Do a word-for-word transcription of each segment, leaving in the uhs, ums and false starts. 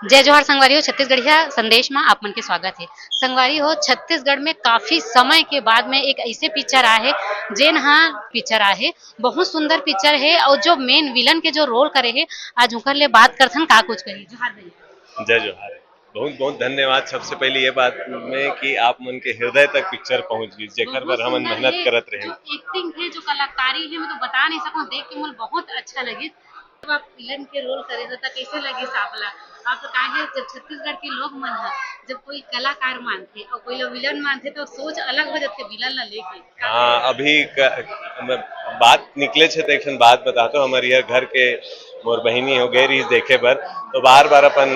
जय जोहार संगवारी हो, छत्तीसगढ़िया संदेश में आप मन के स्वागत है। संगवारी हो, छत्तीसगढ़ में काफी समय के बाद में एक ऐसे पिक्चर आए है, जेन हा पिक्चर आए है, बहुत सुंदर पिक्चर है। और जो मेन विलन के जो रोल करे है, आज उनकर ले बात करथन, का कुछ कही। जोहार भैया। जय जोहार। बहुत बहुत धन्यवाद सबसे पहले ये बात में कि आप मन के हृदय तक पिक्चर पहुंच गई, जेकर बर हमन मेहनत करत रहे। जो एक्टिंग है, जो कलाकारी है, मैं तो बता नहीं सकूं, देख के मोला बहुत अच्छा लगे। जब आप विलन के रोल करे हो, त कैसे लगे आपला? आप तो काहे, जब छत्तीसगढ़ के लोग मन ह जब कोई कलाकार मानथे और कोई ला विलन मानथे, तो सोच अलग हो जाथे विलन ला लेके। हाँ, अभी क, बात निकले छे, तो एक ठन बात बताथों। हमारे यह घर के मोर बहिनी हो गए रहीस देखे बर, तो बार बार अपन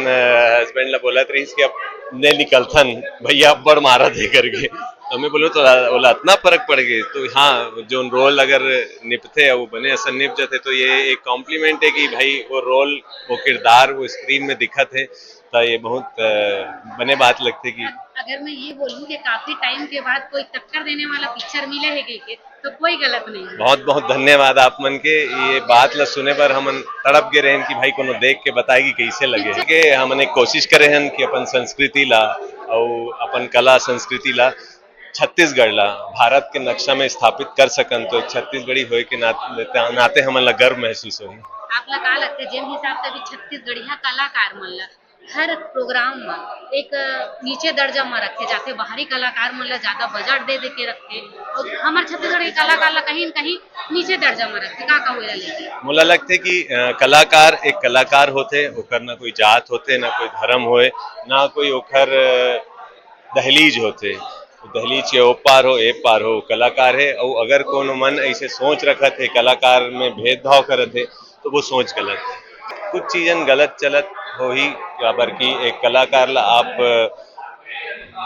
हस्बैंड ला बोलत रहीस कि अब ने निकलथन भैया, अब्बड़ मारत हे करके। तो मैं बोलूँ तो ओला इतना फर्क पड़ गए। तो हाँ, जो रोल अगर निपथे, वो बने असन निप जाते, तो ये एक कॉम्प्लीमेंट है कि भाई वो रोल, वो किरदार, वो स्क्रीन में दिखत है, तो ये बहुत बने बात लगथे कि अगर मैं ये बोलूँ कि काफी टाइम के बाद कोई टक्कर देने वाला पिक्चर मिले है कि तो कोई गलत नहीं। बहुत बहुत धन्यवाद आप मन के, ये बात ला सुने बर हमन तड़प गे रहेन कि भाई कोनो देख के बताए कि कैसे लगे। के हमन एक कोशिश करे हन कि अपन संस्कृति ला अउ अपन कला संस्कृति ला छत्तीसगढ़ ला भारत के नक्शा में स्थापित कर सकन, तो एक छत्तीसगढ़ी होए के नाते, नाते हमन ला गर्व महसूस होही। आप ला का लगथे, जेन हिसाब से अभी छत्तीसगढ़िया कलाकार मन ला हर प्रोग्राम में एक नीचे दर्जा में रखे जाथे, बाहरी कलाकार मन ला ज्यादा बजट दे दे के रखथे, और हमर छत्तीसगढ़ के कलाकार ला कहीं न कहीं नीचे दर्जा में रखथे, का कहू एला लेके? मोला लगथे कि कलाकार एक कलाकार होथे, ओकर ना कोई जात होथे, ना कोई धर्म होए, ना कोई ओकर दहलीज होथे। दहलीज के ओ पार हो, ए पार हो, कलाकार है। और अगर कोनो मन ऐसे सोच रखत है, कलाकार में भेदभाव करत है, तो वो सोच गलत है। कुछ चीजन गलत चलत होही, काबर कि एक कलाकार ला आप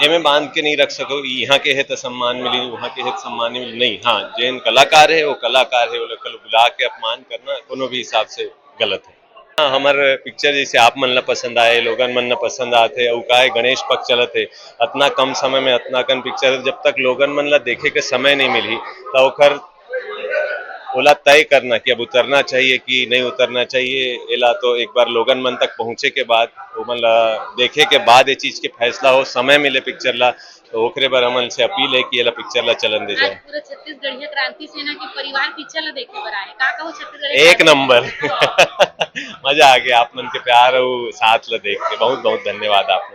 एमे बांध के नहीं रख सको, यहाँ के है तो सम्मान मिली, वहाँ के है तो सम्मान मिली, नहीं। हाँ, जेन कलाकार है, वो कलाकार है, वो लोग बुला के अपमान करना कोनो भी हिसाब से गलत है। हाँ, हमर पिक्चर जैसे आप मन ला पसंद आए, लोगन मन ला पसंद आते, अउ काय गणेश पक्ष चलत है, अतना कम समय में अतना कन पिक्चर, जब तक लोगन मन ला देखे के समय नहीं मिली, तो ओकर ओला तय करना कि अब उतरना चाहिए कि नहीं उतरना चाहिए, एला तो एक बार लोगन मन तक पहुँचे के बाद, ओमन ला देखे के बाद ये चीज के फैसला हो, समय मिले पिक्चर ला, तो ओकरे बर हमन से अपील है कि एला पिक्चर ला चलन दे जाए। पूरा छत्तीसगढ़िया क्रांति सेना के परिवार पिक्चर ला देखे बर आए, का कहू छत्तीसगढ़िया एक नंबर। मजा आ गया आप मन के प्यार और साथ ला देख के। बहुत बहुत धन्यवाद आप